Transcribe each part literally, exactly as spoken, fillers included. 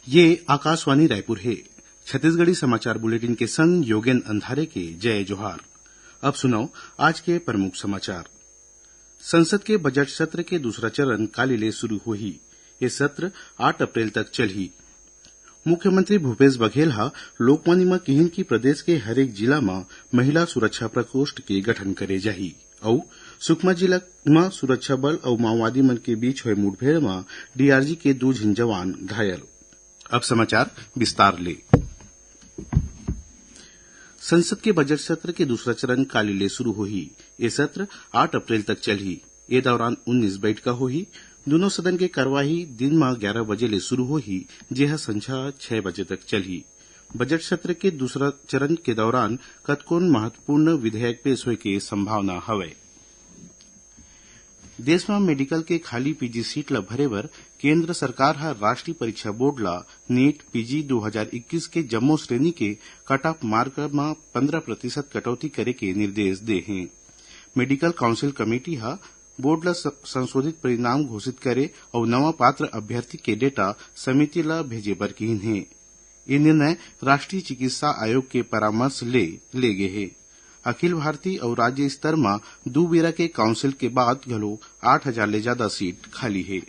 ये आकाशवाणी रायपुर हे। छत्तीसगढ़ी समाचार बुलेटिन के संग योगेन अंधारे के जय जोहार। अब सुनव आज के प्रमुख समाचार। संसद के बजट सत्र के दूसरा चरण काली ले शुरू होही। ये सत्र आठ अप्रैल तक चलही। मुख्यमंत्री भूपेश बघेल ह लोकवाणी म किहिन कि प्रदेश के हरेक जिला म महिला सुरक्षा प्रकोष्ठ के गठन करे जाही अउ सुकमा जिला म सुरक्षा बल अउ माओवादी मन के बीच होए मुठभेड़ म डीआरजी के दू झिन जवान घायल। अब समाचार विस्तार ले। संसद के बजट सत्र के दूसरा चरण काली ले शुरू होही। ये सत्र आठ अप्रैल तक चलही। ये दौरान उन्नीस बैठका होही। दोनों सदन के कार्यवाही दिन म ग्यारह बजे ले शुरू होही, जेह संझा छह बजे तक चलही। बजट सत्र के दूसरा चरण के दौरान कतकोन महत्वपूर्ण विधेयक पेश होए के संभावना हवय। देश म मेडिकल के खाली पीजी सीट ल भरे बर केंद्र सरकार ह राष्ट्रीय परीक्षा बोर्ड ल नीट पीजी दू हजार इक्कीस के जम्मो श्रेणी के कट ऑफ मार्क म पंद्रह प्रतिशत कटौती करे के निर्देश दे हे। मेडिकल काउंसिल कमेटी ह बोर्ड ल स-, संशोधित परिणाम घोषित करे अउ नवा पात्र अभ्यर्थी के डेटा समिति ल भेजे बर किहिन हे। ये निर्णय राष्ट्रीय चिकित्सा आयोग के परामर्श ले, ले गे हे। अखिल भारतीय अउ राज्य स्तर म दू बेरा के काउंसिल के बाद घलो आठ हजार ले जादा सीट खाली हे।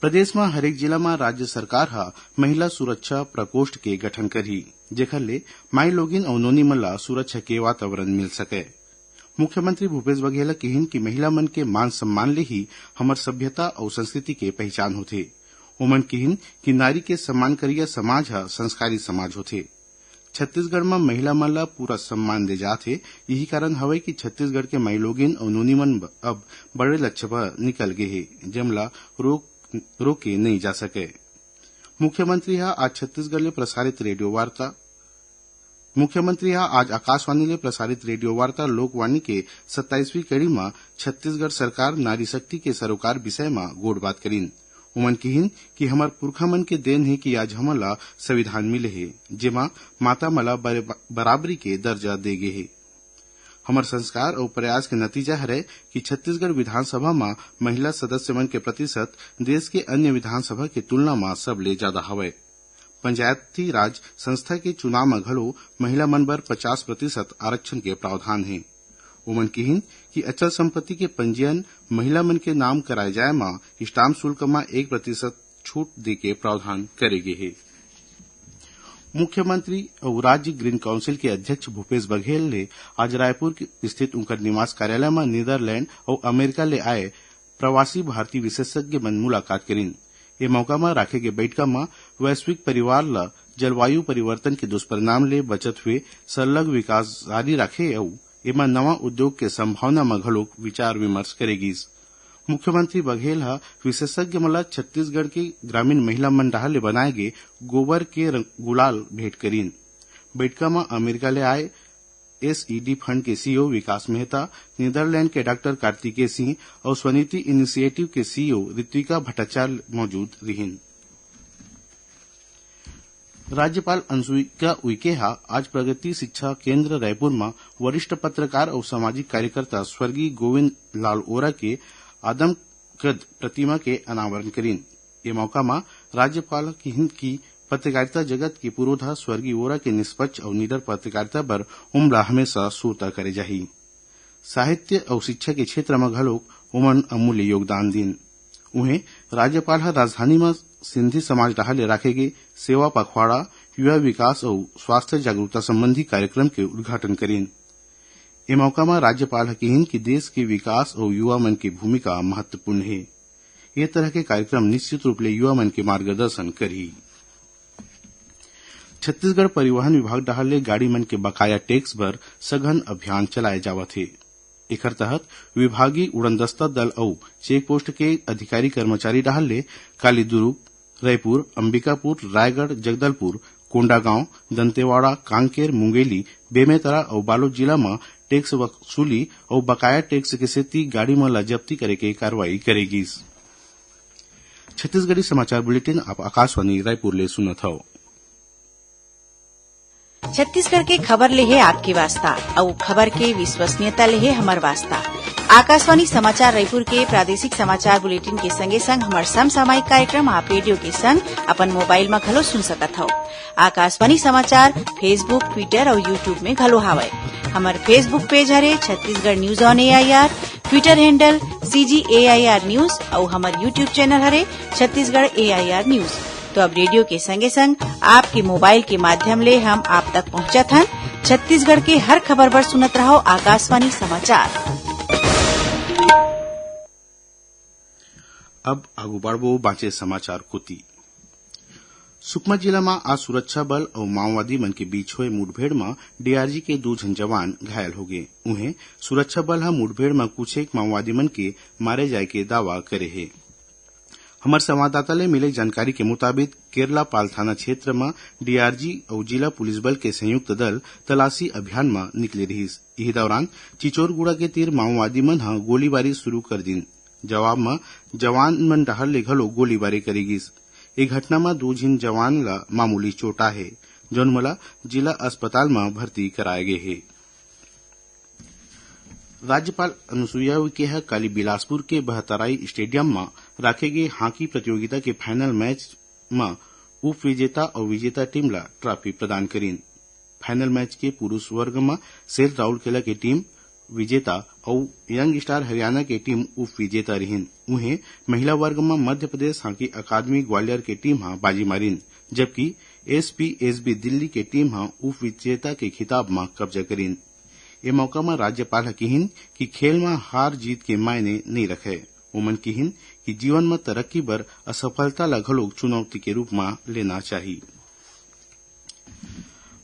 प्रदेश म हरेक जिला म राज्य सरकार ह महिला सुरक्षा प्रकोष्ठ के गठन करही, जेखर ले माईलोगिन अउ नोनी मन ला सुरक्षा के वातावरण मिल सकय। मुख्यमंत्री भूपेश बघेल ह किहिन कि महिला मन के मान सम्मान ले ही हमर सभ्यता अउ संस्कृति के पहिचान होथे। ओमन किहिन कि नारी के सम्मान करइया समाज ह संस्कारी समाज होथे। छत्तीसगढ़ म महिला मन ला पूरा सम्मान दे जात हे। यही कारण हवय कि छत्तीसगढ़ के माईलोगिन अउ नोनी मन ब-, अब बड़े लक्ष्य पर निकल गे हे, जेमला रोक, रोके नइ जा सकय। मुख्यमंत्री ह आज छत्तीसगढ़ ले प्रसारित रेडियो वार्ता, मुख्यमंत्री ह आज आकाशवाणी ले प्रसारित रेडियो वार्ता लोकवाणी के सत्ताईसवीं कड़ी म छत्तीसगढ़ सरकार नारी शक्ति के सरोकार विषय म गोठबात करिन। उमन किहिन कि हमर पुरखा मन के देन हे कि आज हमन ला संविधान मिले हे, जेमा माता मन ला बर-, बराबरी के दर्जा दे गे हे। हमर संस्कार अउ प्रयास के नतीजा हरय कि छत्तीसगढ़ विधानसभा म महिला सदस्य मन के प्रतिशत देश के अन्य विधानसभा के तुलना म सबले जादा हवय। पंचायती राज संस्था के चुनाव म घलो महिला मन बर पचास प्रतिशत आरक्षण के प्रावधान हे। ओमन किहिन कि अचल संपत्ति के पंजीयन महिला मन के नाम कराए जाए म स्टाम्प शुल्क म एक प्रतिशत छूट दे के प्रावधान करे गे हे। मुख्यमंत्री अउ राज्य ग्रीन काउंसिल के अध्यक्ष भूपेश बघेल ले आज रायपुर के स्थित उनकर निवास कार्यालय म नीदरलैंड अउ अमेरिका ले आए प्रवासी भारतीय विशेषज्ञ मन मुलाकात करिन। ए मौका म राखे गे बैठका म वैश्विक परिवार ल जलवायु परिवर्तन के दुष्परिणाम ले बचत हुए सरलग विकास जारी राखे अउ एमा नवा उद्योग के संभावना म घलोक विचार विमर्श करे गिस। मुख्यमंत्री बघेल ह विशेषज्ञ मन ल छत्तीसगढ़ के ग्रामीण महिला मन डहार ले बनाए गे गोबर के रंग-, गुलाल भेंट करिन। बैठका म अमेरिका ले आए एसईडी फंड के सीईओ विकास मेहता, नीदरलैंड के डॉक्टर कार्तिकेय सिंह अउ स्वनिति इनिशिएटिव के सीईओ ऋत्विका भट्टाचार्य मौजूद रिहिन। राज्यपाल अनुसुईया उइके ह आज प्रगति शिक्षा केंद्र रायपुर म वरिष्ठ पत्रकार अउ सामाजिक कार्यकर्ता स्वर्गीय गोविंद लाल ओरा के आदमकद प्रतिमा के अनावरण करिन। ए मौका म राज्यपाल किहिन कि पत्रकारिता जगत के पुरोधा स्वर्गीय ओरा के निष्पक्ष अउ निडर पत्रकारिता बर उमला हमेशा सुरता करे जाही। साहित्य अउ शिक्षा के क्षेत्र म घलोक ओमन अमूल्य योगदान दीन। उहें, राज्यपाल ह राजधानी म सिंधी समाज डहार ले राखे गे सेवा पखवाड़ा, युवा विकास अउ स्वास्थ्य जागरूकता संबंधी कार्यक्रम के उद्घाटन करिन। ए मौका म राज्यपाल ह किहिन कि देश के विकास अउ युवा मन के भूमिका महत्वपूर्ण हे। ये तरह के कार्यक्रम निश्चित रूप ले युवा मन के मार्गदर्शन करही। छत्तीसगढ़ परिवहन विभाग डहार ले गाड़ी मन के बकाया टैक्स बर सघन अभियान चलाए जावत हे। एखर तहत विभागीय उड़नदस्ता दल अउ चेक पोस्ट के अधिकारी कर्मचारी डहार ले काली दुरूग, रईपुर, अंबिकापुर, रायगढ़, जगदलपुर, कोंडागांव, दंतेवाड़ा, कांकेर, मुंगेली, बेमेतरा अउ बालोद जिला म टैक्स वसूली अउ बकाया टैक्स के सेती गाड़ी मन ल जब्ती करे के कार्रवाई करे गिस। छत्तीसगढ़ी समाचार बुलेटिन आप आकाशवाणी रायपुर ले सुनत हव। छत्तीसगढ़ के खबर ले हे आपके वास्ता, अउ खबर के विश्वसनीयता ले हे हमर वास्ता। आकाशवाणी समाचार रायपुर के प्रादेशिक समाचार बुलेटिन के संगे संग हमर समसामयिक कार्यक्रम आप रेडियो के संग अपन मोबाइल म घलो सुन सकत हव। आकाशवाणी समाचार Facebook, Twitter अउ YouTube में घलो हावय। हमर Facebook पेज हरे Chhattisgarh news on AIR, Twitter handle CG AIR news अउ हमर YouTube चैनल हरे छत्तीसगढ़ एआईआर न्यूज। तो अब रेडियो के संगे संग आपके मोबाइल के माध्यम ले हम आप तक पहुंचत हन। छत्तीसगढ़ के हर खबर बर सुनत रहव आकाशवाणी समाचार। अब आगू बढ़बो बांचे समाचार कोति। सुकमा जिला म आज सुरक्षा बल अउ माओवादी मन के बीच होए मुठभेड़ म डीआरजी के दू झन जवान घायल हो गे। उहें, सुरक्षा बल ह मुठभेड़ म कुछ एक माओवादी मन के मारे जाए के दावा करे हे। हमर संवाददाता ले मिले जानकारी के मुताबिक, केरलापाल थाना क्षेत्र म डीआरजी अउ जिला पुलिस बल के संयुक्त दल तलाशी अभियान म निकले रिहिस। इही दौरान चिचोरगुड़ा के तीर माओवादी मन ह गोलीबारी शुरू कर दिन। जवाब म जवान मन डहार ले घलो गोलीबारी करे गिस। ए घटना म दू झिन जवान ल मामूली चोट आहे, जौन मोला जिला अस्पताल म भर्ती कराए गे हे। राज्यपाल अनुसुईया उइके ह काली बिलासपुर के बहतराई स्टेडियम म राखे गे हॉकी प्रतियोगिता के फाइनल मैच म उप विजेता अउ विजेता टीम ल ट्रॉफी प्रदान करीन। फाइनल मैच के पुरुष वर्ग म सेठ राउरकेला के टीम विजेता अउ यंग स्टार हरियाणा के टीम उप विजेता रिहिन। उहें, महिला वर्ग म मध्य प्रदेश हॉकी अकादमी ग्वालियर के टीम ह बाजी मारिन, जबकि एसपीएसबी दिल्ली के टीम ह उप विजेता के खिताब म कब्जा करिन। ए मौका म राज्यपाल ह किहिन कि खेल म हार जीत के मायने नइ रखय। ओमन किहिन कि जीवन म तरक्की बर असफलता ल घलोक चुनौती के रूप म लेना चाही।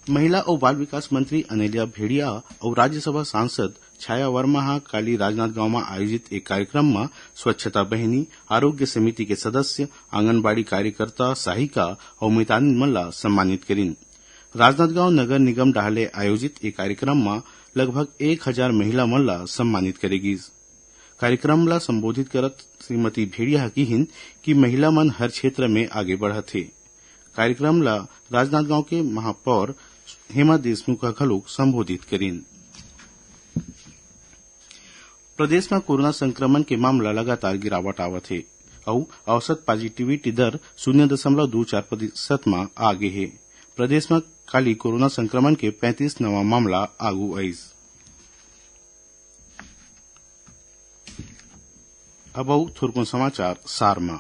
महिला अउ बाल विकास मंत्री अनेलिया भेड़िया अउ राज्यसभा सांसद छाया वर्मा ह काली राजनांदगांव म आयोजित एक कार्यक्रम म स्वच्छता बहिनी, आरोग्य समिति के सदस्य, आंगनबाड़ी कार्यकर्ता, सहायिका अउ मितानिन मन ल सम्मानित करिन। राजनांदगांव नगर निगम डहार ले आयोजित ए कार्यक्रम म लगभग एक हजार महिला मन ल सम्मानित करे गिस। कार्यक्रम ल संबोधित करत श्रीमती भेड़िया ह किहिन कि महिला मन हर क्षेत्र में आगे बढ़त हे। कार्यक्रम ल राजनांदगांव के महापौर हेमा देशमुख ह घलोक संबोधित करिन। प्रदेश म कोरोना संक्रमण के मामला लगातार गिरावट आवत हे अउ औसत पॉजिटिविटी दर शून्य दशमलव दू चार प्रतिशत म आ गे हे। प्रदेश म काली कोरोना संक्रमण के पैंतीस नवा मामला आगू आइस। अब अउ थोरकुन समाचार सार म।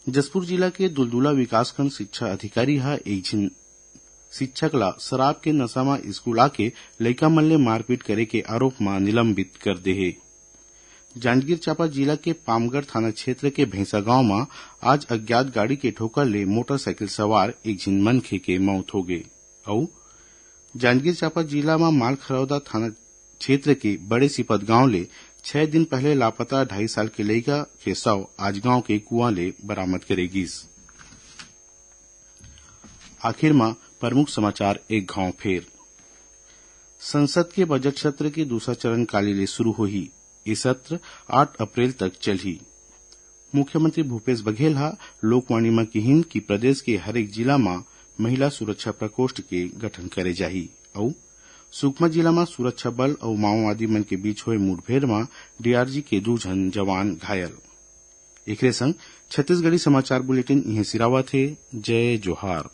जशपुर जिला के दुलदुला विकासखंड शिक्षा अधिकारी ह एक झिन शिक्षक ला शराब के नशा म स्कूल आके लइका मन ले मारपीट करे के आरोप म निलंबित कर दे हे। जांजगीर चांपा जिला के पामगढ़ थाना क्षेत्र के भैंसा गांव म आज अज्ञात गाड़ी के ठोकर ले मोटरसाइकिल सवार एक झिन मनखे के मौत हो गे। अउ जांजगीर चांपा जिला म मालखरौदा थाना क्षेत्र के बड़े सिपत गांव ले छह दिन पहले लापता ढाई साल के लइका के शव आज गांव के कुआं ले बरामद करे गिस। आखिर म प्रमुख समाचार एक घांव फेर। संसद के बजट सत्र के दूसरा चरण काली ले शुरू होही। ये सत्र आठ अप्रैल तक चलही। मुख्यमंत्री भूपेश बघेल ह लोकवाणी म किहिन कि प्रदेश के हरेक जिला म महिला सुरक्षा प्रकोष्ठ के गठन करे जाही अउ सुकमा जिला म सुरक्षा बल अउ माओवादी मन के बीच होए मुठभेड़ म डीआरजी के दू झन जवान घायल। एकरे संग छत्तीसगढ़ी समाचार बुलेटिन इहें सिरावत हे। जय जोहार।